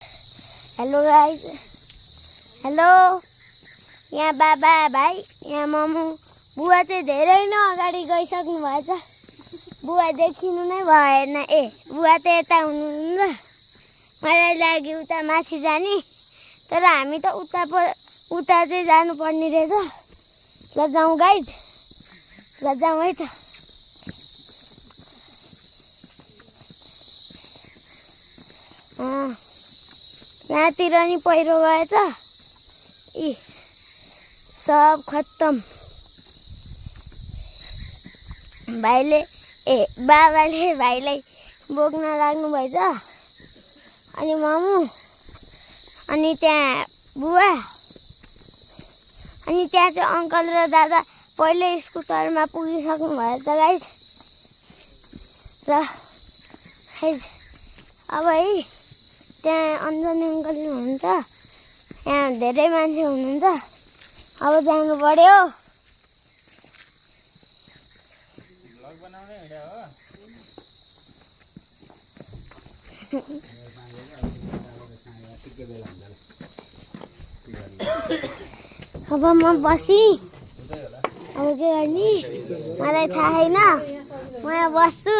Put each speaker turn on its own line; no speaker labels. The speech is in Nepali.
Hello guys, hello. यहाँ बाबा भाइ, यहाँ मम्मु, बुवा चाहिँ धेरै नै अगाडि गइसक्नु भएछ। बुवा देखिनु नै भएन। बुवा त यता हुनुहुन्छ। मलाई लाग्यो उता माथि जाने, तर हामी त उता चाहिँ जानुपर्ने रहेछ। ल जाउँ गाइज, ल जाउँ है त। यहाँतिर नि पहिरो गएछ। सब खत्तम। बाबाले भाइलाई बोक्न लाग्नु भएछ। अनि मामु, अनि त्यहाँ बुवा, अनि त्यहाँ चाहिँ अङ्कल र दादा पहिले स्कुटरमा पुगिसक्नु भएछ गाइस। र अब है त्यहाँ अन्जनी अङ्कल हुनुहुन्छ। यहाँ धेरै मान्छे हुनुहुन्छ। अब जानु पर्यो। अब म बसी, अब के गर्ने मलाई थाहा छैन। म यहाँ बस्छु।